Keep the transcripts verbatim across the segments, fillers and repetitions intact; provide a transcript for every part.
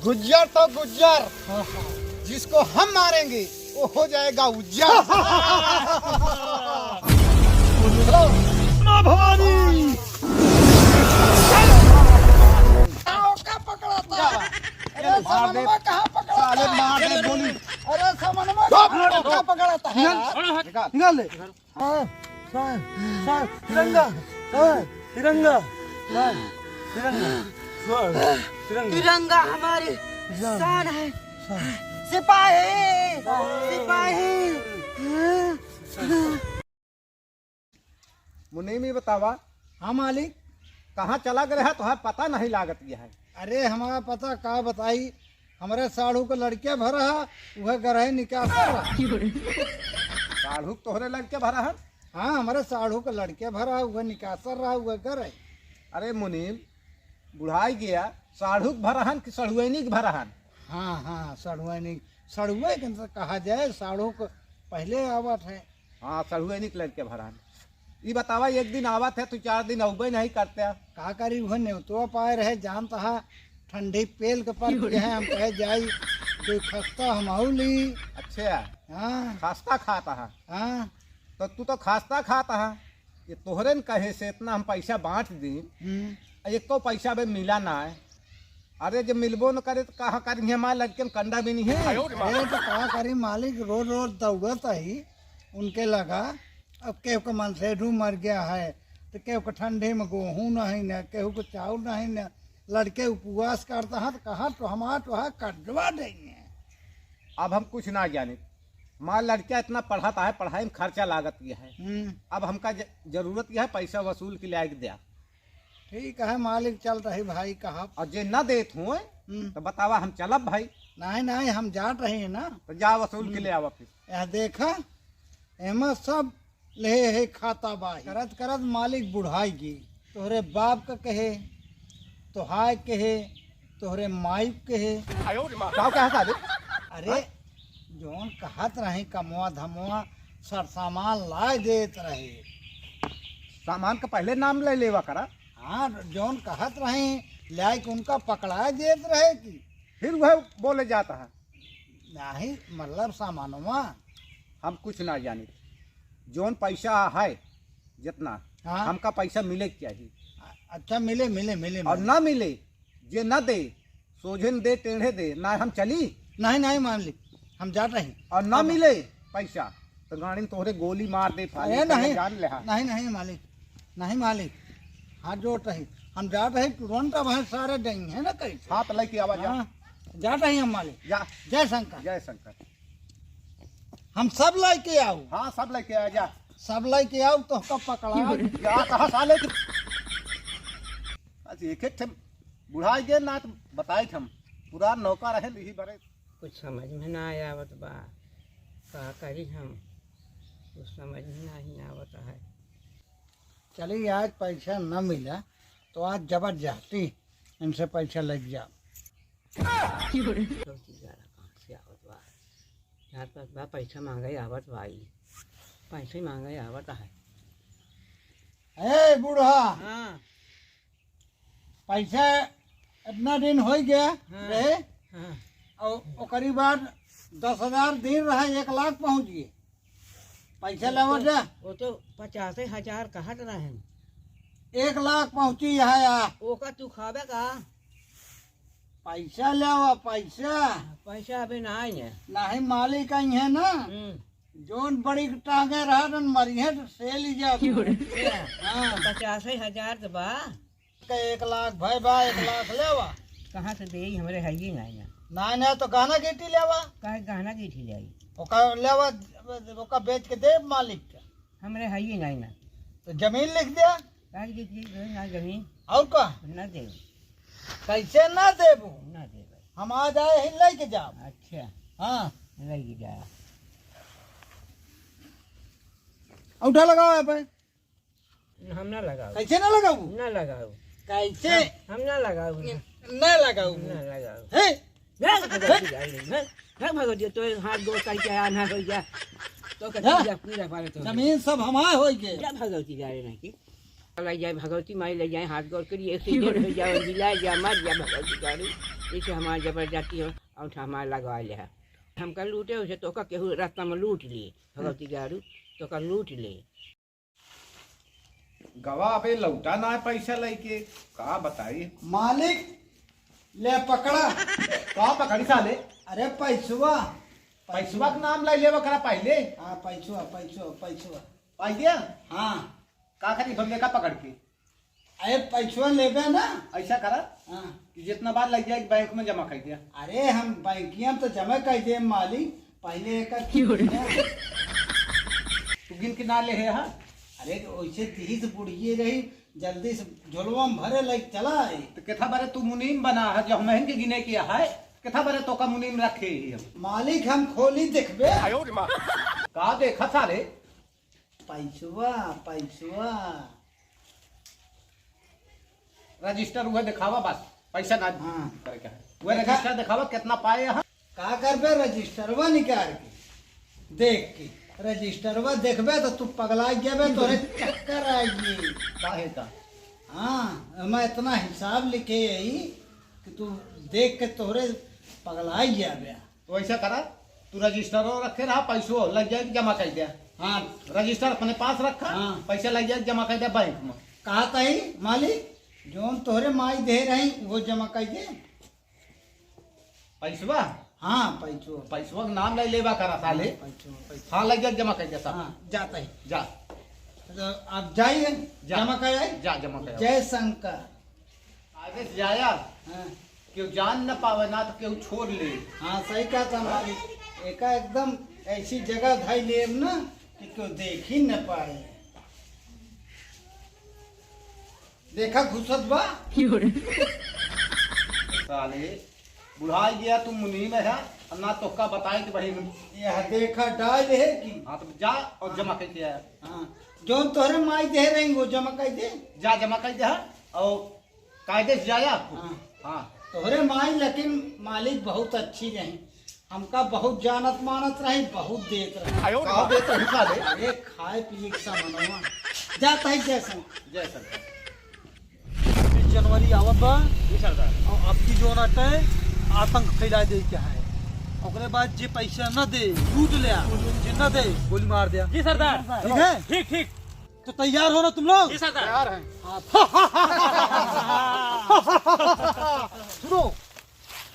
गुज्जर तो गुज्जर, जिसको हम मारेंगे, वो हो जाएगा उज्जर। चलो। ना भवानी। का पकड़ाता है? अरे, मार दे। समनवा कहाँ पकड़ाता साले, है? मार दे गोली। अरे, समनवा कहाँ पकड़ाता है? निकाल, निकाल ले। हाँ, सर, सर, तिरंगा, सर, तिरंगा, सर, तिरंगा, सर, तिरंगा। तिरंगा हमारी सर, शान है। सर। सिपाही, सर। सिपाही। मुनीम, ई बतावा। हाँ मालिक। कहाँ चला गए रहा, तोहार पता नहीं लागत गया है। अरे हमारा पता का बताई, हमरे साढ़ू के लड़के भरा है, वह गरहे निकासर रहा। साढ़ू के तोहरे लड़के भरा है? हाँ, हमरे साढ़ू के लड़के भरा है, वह निकासर रहा, वह गरहे। अरे मुनीम, बुढ़ाई गया, साढ़ू के भरा है कि सढ़ुआइनी के भरा है? हाँ, हाँ, सढ़ुआइनी, सढ़ुए के तो कहा जाए, साढ़ू के पहले आवत है। हाँ, सढ़ुआइनी के लड़के भरा है। ई बतावा, एक दिन आवत है, तू चार दिन अउबे नहीं करते। का करी, उहे नेवतवा पाए रहे, जानत हा, ठंडी पेल के पड़ गए हैं, हम कहे जाई, कोई खस्ता हम आऊ ली। अच्छा, हाँ। खस्ता खात हा? हाँ। तो तू तो खस्ता खात हा, ये तोहरे न कहे से इतना हम पैसा बांट दी, हम्म। आ एको पैसा बे मिला ना है। अरे, जब मिलबो न करे तो कहाँ करिहे, हमारे लड़के में कंडा भी नहीं है। अरे, तो का करी मालिक, रोज रोज दौड़त ही उनके लगा। अब केहू के मनसेधू मर गया है, तो केहू के ठंडी में गेहूं नहीं न, केहू के चाउर नहीं न, लड़के उपवास करता है, तो कहाँ तो हमार तो है कटवा देंगे। अब हम कुछ ना जाने, हमार लड़का इतना पढ़त है, पढ़ाई में खर्चा लागत यह है। हम्म। अब हमका ज-, जरूरत यह है, पैसा वसूल के ले आके द्या। ठीक है मालिक, चल रही भाई, कहा। और जे ना देत हुए, हम्म। तो बतावा, हम चलब भाई। नहीं, नहीं, हम जात रही है ना। तो जा वसूल के हम्म। ले आवा फिर। यह देखा, एमा सब ले है खाता बाही। करत करत मालिक बुढ़ाई गी। तोहरे बाप का कहे, तोहाय कहे, तोहरे माई के कहे। का कहा साले? अरे, हाँ? जौन कहत रही कमवा धमवा, सर सामान लाए देत रहे। सामान का पहले नाम ले लेवा करा। हाँ, जौन कहत रही, लाए के उनका पकड़ाए देत रहे कि? फिर वह बोले जाता है। नहीं, मतलब सामानवा। हम कुछ ना जानी। जौन पैसा है, जितना, हाँ। हमका पैसा मिले के चाहिए। अच्छा, मिले, मिले, मिले, और मिले। ना मिले, जे ना दे, सोझे न दे, टेढ़े दे, ना हम चली। नहीं, नहीं, मालिक, हम जात रही। और ना अब मिले पैसा, तो गाड़ी में तोहरे गोली मार दे, फाली अरे नहीं, जान ले, हाँ। नहीं, नहीं, मालिक, नहीं, मालिक, हाथ जोड़त रही, हम जात रही, तुरंत अब है सारे देंगे, है ना, कैसे? हाँ, तो लेके आवा, जा। हाँ, जात रही हम, मालिक। जा। जय शंकर। जय शंकर। हम सब लेके आऊ। हाँ, सब लेके आ जा। सब लेके आऊ, तोहका पकड़ाऊ। जा, कहा साले की। आज एक एक ठे बुढ़ाई गए ना, तो बताई हम। पुरान नौका रहे, यही बरे। कुछ समझ में ना आवत बा, का करी हम, कुछ समझ में नहीं आवत है। चली, आज पैसा न मिला, तो आज जबरदस्ती इनसे पैसा लग जा। कौची गाना कहाँ से आवत बा? चार पाँच बार पैसा मांगे आवत बा ई। पैसे मांगे आवत है। ए बूढ़ा, हाँ। पैसा इतना दिन हो गया हाँ। रहे, हाँ। और ओकरी बाद दस हजार दिन रहा, एक लाख पहुँच गए। पैसा वो लेवा तो, जा। वो तो पचासे हजार कहत रहन। एक लाख पहुँची यहाँ आ। ओका तू खाबे का? पैसा लेवा, पैसा। पैसा अबे ना आई है। नहीं, मालिक आई है ना। हम्म। जौन बड़ी टांगे रहत न मरी है तो से ली जा। हाँ। पचासे हजार तो बा। का एक लाख भय बा, एक लाख लेवा। कहाँ से देई, हमरे हइये नाहीं ना। ना, ना, तो गहना गीटी लेवा। काहे गहना गीटी लेई? ओका लेवा, ओका बेच के दे मालिक के। हमरे हइये नाहीं ना। तो जमीन लिख दे। काहे गीटी दे ना जमीन? और का? ना दे। कैसे ना देबू? ना दे भाई। हम आज आए ही लेके जाब। अच्छा। हाँ। लेके जा। उठा लगाओ यहाँ पे। हम ना लगाऊ। कैसे ना लगाऊ? ना लगाऊ। कैसे? हम, हम ना लगाऊ। ना लगाऊ। ना लगाऊ। हैं? ना भगवती गाली, ना, ना भगवती, तो हाथ गोड़ करके आया ना हो जा। तो कथी हाँ? जा पूरा पारे तो। जमीन सब हमार होई के। ना भगवती गाली ना की। लग जाए भगवती माई, लग जाए हाथ गोड़ करी, एक्सीडेंट हो जाए, जिला जा, मर जा भगवती गाड़ी। इसे हमार जबरदस्ती हो, औंठा हमार लगवा ले है। हमका लूटे, उसे तोका केहू रास्ता में लूट ली, भगवती गाड़ी, तोका लूट ली। गवा अबे लौटा ना है पैसा लइके, का बताई? मालिक, ले पकड़ा। का पकड़ी साले? अरे पैसवा। पैसवा के नाम ले लेवा करा पहिले। हाँ, पैसवा, पैसवा, पैसवा। पाई दिया? हाँ। का करी बंदे का पकड़ के? अरे पैसवा लेबे ना। ऐसा करा हाँ। कि जितना बार लग जाए बैंक में जमा कर दिया। अरे हम बैंकिया में तो जमा कर दे मालिक, पहले एक तू गिन के ना ले है, हाँ? अरे वैसे तीस बुढ़िए रही, जल्दी से झोलवा में भरे लाइक चला आई। तो केथा बारे तू मुनीम बना है, जो हमहन के गिने किया है, केथा बारे तोका मुनीम रखे ही हम। मालिक हम खोली देखबे। का देखा सारे? पैसवा, पैसवा। रजिस्टर उहे दिखावा बस, पैसा ना हाँ। करे क्या है? उहे देखा? रजिस्टर दिखावा, कितना पाए हैं? का करबे रजिस्टरवा निकाल के? देख के रजिस्टरवा देखबे तो तू पगला जाबे, तोरे चक्कर आ गई। काहे का? हाँ, मैं इतना हिसाब लिखे यही कि तू देख के तोरे पगला जाबे। तो ऐसा करा, तू रजिस्टरो रखे रहा, पैसो लग जाए जमा कर दे। हाँ। रजिस्टर अपने पास रखा, हाँ। पैसा लग जाए जमा कर दे बैंक में। कहा तही मालिक, जोन तोहरे माई दे रही वो जमा कर दे। पैसवा? हाँ, पैसवा। पैसवा के नाम ले लेबा करा साले। पैसवा, पैसवा। हाँ, लग जाए जमा कर दे साहब। हाँ, जाता ही। जा। तो आप जाइए, जा। जमा कर आए। जा, जमा कर आए। जय शंकर। आगे से जाया। हाँ। केहू जान न पावे ना तो केहू छोड़ ले। हाँ, सही कहा था मालिक। एका एकदम ऐसी जगह धई लेब ना कि केहू देख ही न पाए। देखा घुसत बा। साले, बुढ़ाई गया तू मुनीम है, और ना तोहका बताए कि भाई यह देखा डाल है कि हाँ, तो जा और जमा करके आया। हाँ, जौन तोहरे माई दे रही वो जमा कर दे। जा जमा कर दे, हाँ, और कायदे से जाया आपको। हाँ। हाँ। तोहरे माई लेकिन मालिक बहुत अच्छी रही, हमका बहुत जानत मानत रही, बहुत देत रही। आयो रे कहाँ बाप। देत रही साले? अरे खाए पिए के सामानवा। जाता ही जय शंकर। जय शंकर। छब्बीस जनवरी आवत बा। जी सरदार। और आपकी जो नाटे आतंक फैला दे के है। ओकरे बाद जे पैसा न दे, लूट ले, जे न दे, गोली मार दे। जी सरदार। ठीक है? ठीक, ठीक। तो तैयार हो ना तुम लोग? जी सरदार। तैयार हैं। हाँ। सुनो,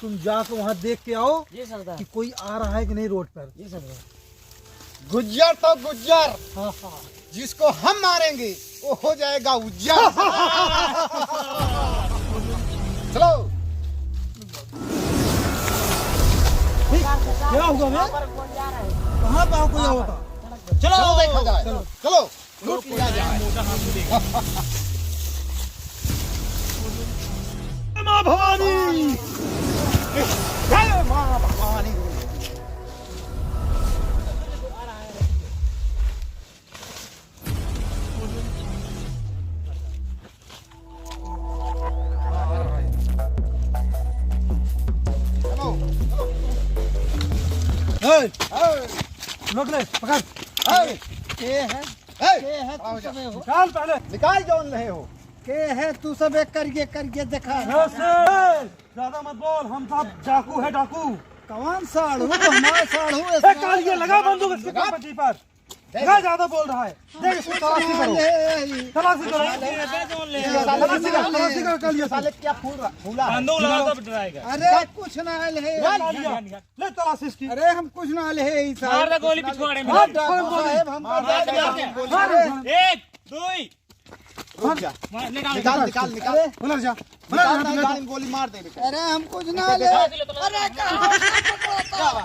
तुम जाके वहाँ देख के आओ जी सरदार। कि कोई आ रहा है कि नहीं रोड पर। जी सरदार। गुज्जर तो गुज्जर, हाँ, हाँ। जिसको हम मारेंगे वो हो जाएगा उज्जर। चलो। क्या हुआ बे? कहाँ गाँव को जाओ बता? चलो। चलो देखा जाए। चलो। चलो। लूट लिया जाए। माँ भवानी। जय माँ भवानी। ए, लोग ले, पकड़। ए, के है? ए, के है खड़ा तू हो जा। सबे हो? निकाल पहले। निकाल जौन रहे हो। के है तू सबे करिए, करिए देखा। ए, ज्यादा मत बोल, हम सब डाकू है, डाकू। कौन साढ़ू? हमारा साढ़ू है, ए, काल ये लगा बंदूक इसके लगा। पट्टी पर। देख। क्या ज्यादा बोल रहा है? देख, इसकी तलाशी करो। ले, तलाशी करो। ले, ले, ले। तलाशी करो, तलाशी करो, काल ये। साले क्या फूल रहा, फूला है? बंदूक लगा तब डराएगा। अरे, कुछ ना ले। निकाल, निकाल, निकाल। ले तलाशी इसकी। अरे, हम कुछ ना ले, ई साहब। मार दे गोली पिछवाड़े में। मार दे, साहब, हम मार दे, मार दे। मार दे। एक, दो ही। रुक जा। मार, निकाल, निकाल, निकाल। निकाल, निकाल। अरे, उधर जा। निकाल, उधर जा, नहीं, उधर जा। गाड़ी में गोली मार दे बेटा। अरे, हम कुछ ना ले। अरे, कहाँ पकड़ता? क्या हुआ?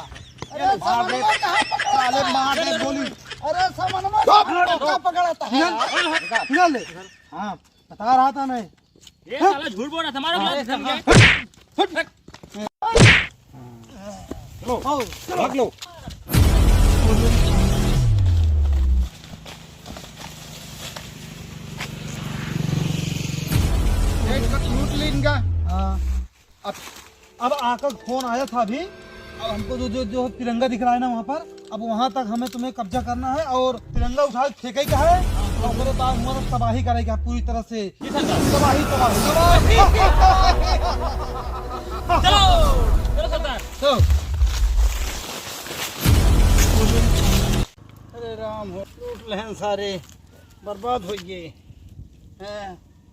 अरे, मार दे। सामनवा कहाँ पकड़ता? साले, मार दे गोली। अरे, सामनवा चुप। कहाँ पकड़ता है? निकाल, निकाल ले। हाँ, बता रहा था नहीं। ये साला झूठ बोल रहा था, मारो, मार दे, समझे? हट, हट। चलो, आओ, चलो। भाग लो। पेट का लूट ले इनका। हाँ। अब, अब आका फोन आया था अभी। अब हमको जो, जो, जो तिरंगा दिख रहा है ना वहाँ पर, अब वहाँ तक हमें तुम्हें कब्जा करना है और तिरंगा उठा के फेंके का है। हमरे पास मदद तबाही करेगा पूरी तरह से। जी सरकार। तबाही, तबाही, तबाही। चलो, चलो सरकार। चलो। अरे राम हो, लूट लेहन सारे, बर्बाद होइ गए। हैं,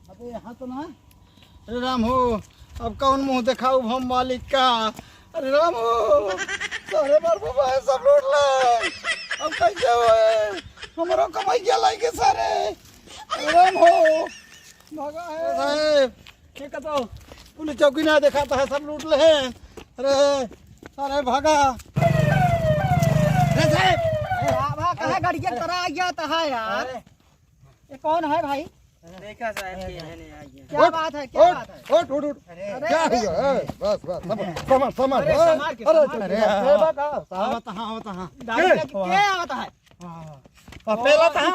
अबे यहाँ तो ना। अरे राम हो, अब कौन मुँह देखाउब हम मालिक का? अरे राम हो, सारे बार बाबा है, सब लूट ले। अब कैसे होए? हमरो कमइया लाइगे सारे। अरे राम हो, भागा है। साहेब, के कहतो? पुलिस चौकी ना देखाता है, सब लूट लेहन। अरे, सारे भागा। अरे साहेब। अरे, भागा, कहाँ गाड़ी के तरह आ गया था यार? अरे, ये कौन है भाई? देखा साहब, के है नहीं, आ गया। क्या उठ, बात है, क्या उठ, बात है? उठ, उठ, उठ। अरे, क्या अरे। हुआ? ए, बस, बस, समझ, समझ, समझ, अरे, ए, संभाल के, अरे, संभाल के। अरे, ए, बा का, साहब। आवत हाँ, आवत हाँ। गाड़ी के के आवत है? हाँ। आ, पहला तो हाँ।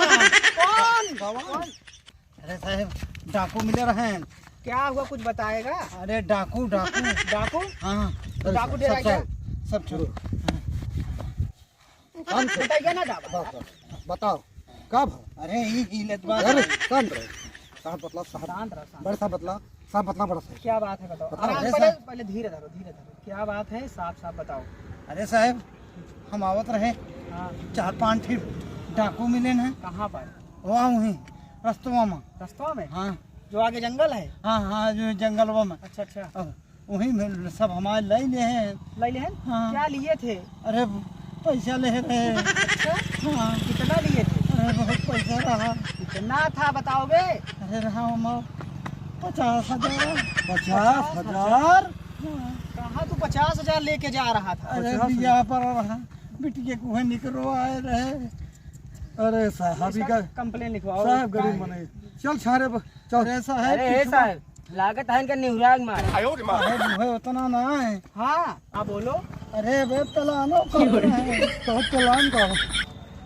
कौन? कौन? अरे साहब, डाकू मिले रहे हैं। क्या हुआ, कुछ बताएगा? अरे डाकू, डाकू। डाकू? हाँ, तो अरे डाकू सब, डेरा सब, गया? सब, सब छोड़ो। हाँ। शांत रहो। बताइए ना, डाकू। बस, बस, बताओ, का भा? अरे, ई, ई लेत बा। अरे, शांत रहो। साहब बतला, साहब। शांत रहो, शांत। बड़े साहब बतला, साहब बतला, बड़ा साहब। क्या बात है, बताओ। बताओ, आराम, अरे पहले, साहब। पहले धीरे धरो, धीरे धरो। क्या बात है, साफ साफ बताओ। अरे साहब, हम आवत रहे, हाँ। चार पांच ठे डाकू मिले हैं। कहाँ पर? वहाँ वहीं, रस्तवा में। रस्तवा में? हाँ। जो आगे जंगल है? हाँ, हाँ, जो जंगलवा में। अच्छा, अच्छा। अब वहीं में सब हमारे लइ लेहे हैं। लइ लेहे हैं? हाँ। क्या लिए थे? अरे, पैसा लेहे रहे। अच्छा? हाँ। कितना लिए थे? अरे, बहुत पैसा रहा। कितना था, बताओगे? अरे, रहा हमार पचास हजार। पचास हजार? हाँ। कहाँ तू पचास हजार लेके जा रहा था? अरे, पचास हजार। बियाह पर रहा, बिटिया को है निकरो आए रहे। अरे, साहब, इसका इका complain लिखवाओ। साहब, गरीब मनई। चल, छारे पर, चल। अरे, साहब, अरे, ए, साहब, लागत है इनका निहुराग मार। अरे, मुहे उतना ना है। हाँ, हाँ, बोलो। अरे, बे, पलानो का है। तो पलान का।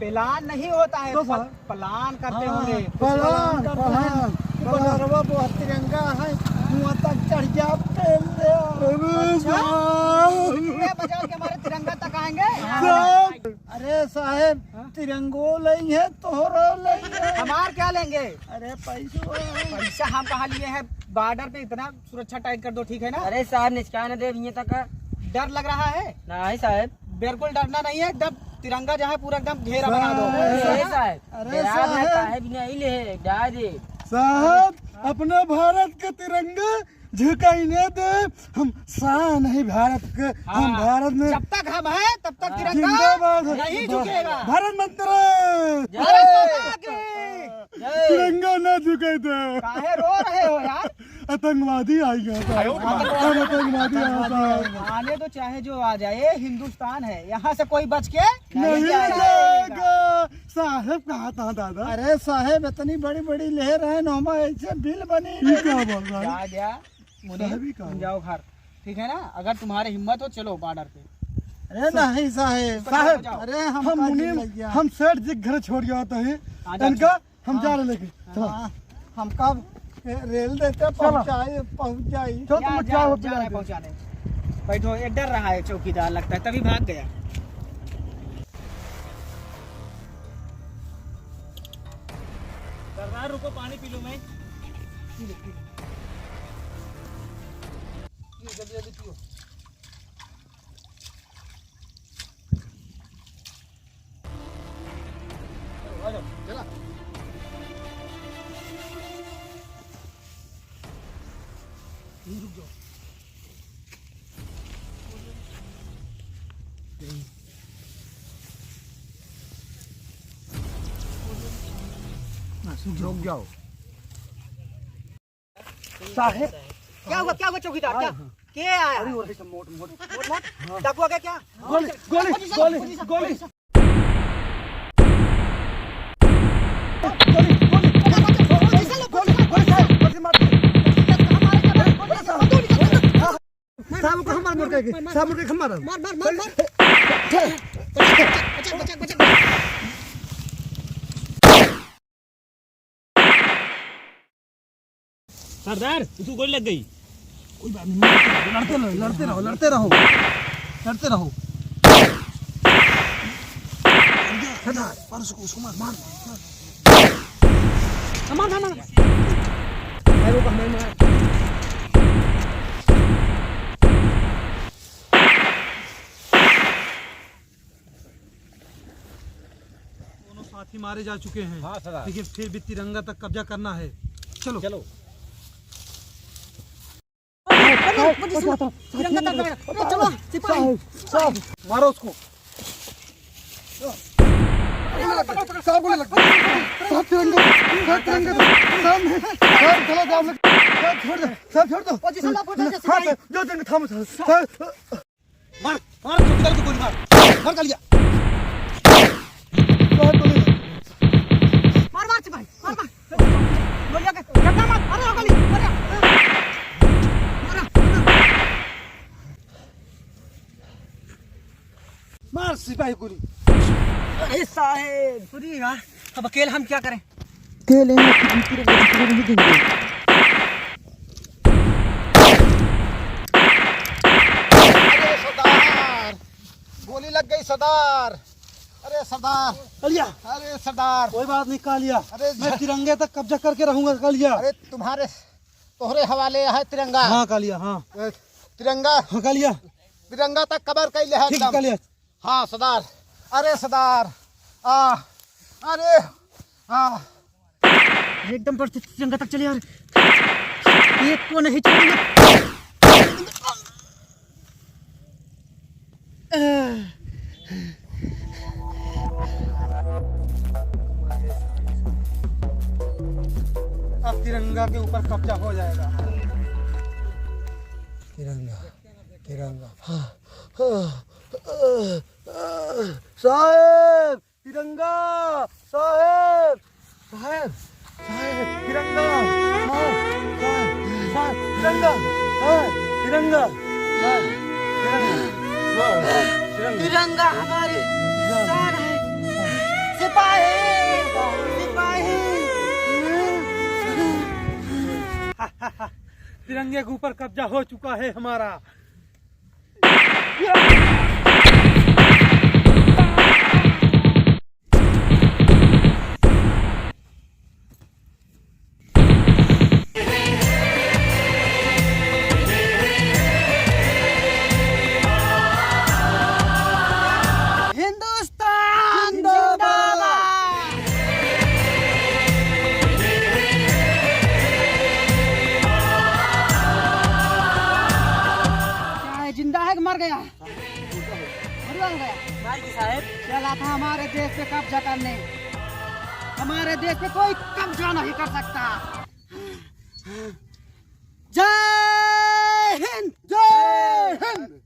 पलान नहीं होता है, तो पल-, साहब। पलान करते हाँ, होंगे। पलान, पलान करते हैं। पलान, पलान। बलरवा बहुत तिरंगा है, हुआं तक चढ़ गया, पेल दे। अरे अच्छा? बाप। ये मजाल के हमारे तिरंगा तक आएंगे? साहब। अरे साहेब, हाँ? तिरंगो लइहे, तोहरो लइहे। हमार क्या लेंगे? अरे पैसो। पैसा हम कहाँ लिए हैं? Border पे इतना सुरक्षा tight कर दो, ठीक है ना? अरे साहेब, निचका न देब इहाँ तक। डर लग रहा है? नहीं साहेब। बिल्कुल डरना नहीं है, एकदम तिरंगा जो है पूरा एकदम घेरा बना दो। साहेब। अरे साहेब, अरे डरा ना साहेब। काहे भी नहीं ले, डाल दे। साहेब, हाँ। अपना भारत का तिरंगा झुकाई न देब, हम शान है भारत के, हम हाँ। भारत में जब तक हम हैं, तब तक हाँ। तिरंगा जिंदाबाद है। नहीं झुकेगा। भारत माता जय। भारत माता की जय। तिरंगा ना झुके दे। काहे रो रहे हो यार? आतंकवादी आ गया था। आयो रे माँ। हम आतंकवादी आ गया था। आने दो, चाहे जो आ जाए, ये हिंदुस्तान है, यहाँ से कोई बच के नहीं नहीं जाएगा। जाएगा। साहेब कहाँ था दादा? अरे साहेब, इतनी बड़ी बड़ी लहर है, नोमा ऐसे बिल बनी। ये क्या बोल रहा है? जा, जा, मुनीम, साहेब ही कहाँ तुम है? जाओ घर, ठीक है ना? अगर तुम्हारे हिम्मत हो, चलो border पे। अरे नहीं साहेब, इसको साहेब, जाओ। अरे हम हम का मुनीम, जिंदगी है? हम सेठ जी के घर छोड़ के आते हैं। हाँ, जा, इनका चलो। हम हाँ। जा रहे लेके। चलो। हाँ, हम कब रेल देते चलो। पहुँचाए, पहुँच जाई। चलो, तुम जा, जाओ, जा, जा रहे पहुँचाने। बैठो, ये डर रहा है चौकीदार, लगता है तभी भाग गया। सरदार रुको, पानी पी लूँ मैं। पी लो, पी लो। पियो, जल्दी, जल्दी पियो। आ जाओ, चला। यहीं रुक जाओ। यहीं। बस, रुक जाओ। रुक जाओ। साहेब। क्या हुआ, क्या हुआ चौकीदार? क्या? हाँ, हाँ। के आया? अरे, वो रहे सब मोट, मोट। मोट, मोट? हाँ। डाकू आ गया क्या? गोली, गोली, गोली, गोली। गोली, गोली, गोली, गोली, गोली, गोली, गोली, गोली, गोली, मार। साहब को हमार मोड़ के, साहब मोड़ के हमार। मार, मार, मार, मार। बचा, बचा, बचा, बचा। सरदार, उसको गोली लग गई। कोई बात नहीं, लड़ते रहो, लड़ते रहो, लड़ते रहो, लड़ते रहो। सरदार, मार उसको, उसको मार, मार, मार। मार, मार, मार। भाई, वो हमें मार। दोनों साथी मारे जा चुके हैं। हाँ, सरदार। लेकिन फिर भी तिरंगा तक कब्जा करना है। चलो। चलो। अरे, अरे, अरे, तिरंगा तक लगा। अरे, चलो, सिपाही। साहब, साहब। मारो उसको। साहब, गोली लग गई। साहब, तिरंगा, साहब, तिरंगा, साहब, साहब, चलो, साहब, साहब, छोड़ दो, साहब, छोड़ दो। पोजीशन लो, पोजीशन लो, हाँ, सिपाही। साहब, जो तिरंगा थामो, साहब, साहब। मार, मार, चौकीदार को गोली मार। मार, कालिया। मार, मार, सिपाही, मार, मार। गोलियां के, धक्का मार, मारो गोली, मारो। मारो, मारो। मार, सिपाही गोली। अरे साहेब, अरे यार, अब अकेले हम क्या करें? अकेले हैं, किसी की तरफ नहीं देंगे। अरे सरदार, गोली लग गई सरदार। अरे सरदार। कालिया। अरे सरदार। कोई बात नहीं कालिया। अरे मैं तिरंगे तक कब्जा करके रहूंगा कालिया। अरे तुम्हारे, तोहरे हवाले है तिरंगा। हाँ कालिया, हाँ। ए, तिरंगा। हाँ कालिया। तिरंगा तक कब्जा कर ले है ठीक एकदम। कालिया। हाँ सरदार। अरे सरदार। आ, अरे, आ। एकदम पर तिरंगा तक चले यार। एक को नहीं छोड़ेंगे। अब तिरंगा के ऊपर कब्जा हो जाएगा। तिरंगा, तिरंगा। हाँ, हाँ, हाँ, हाँ। साहेब, तिरंगा, साहेब, साहेब, साहेब, तिरंगा, साहेब, साहेब, साहेब, तिरंगा, साहेब, तिरंगा, साहेब, तिरंगा। तिरंगा हमारी शान है। सिपाही, सिपाही। तिरंगे के ऊपर कब्जा हो चुका है हमारा। हिंदुस्तान जिंदाबाद। क्या है, जिंदा है कि मर गया? मर गया। मार की साहेब। चला था हमारे देश पे कब्जा करने। हमारे देश पे कोई कब्जा नहीं कर सकता। जय हिंद, जय हिंद।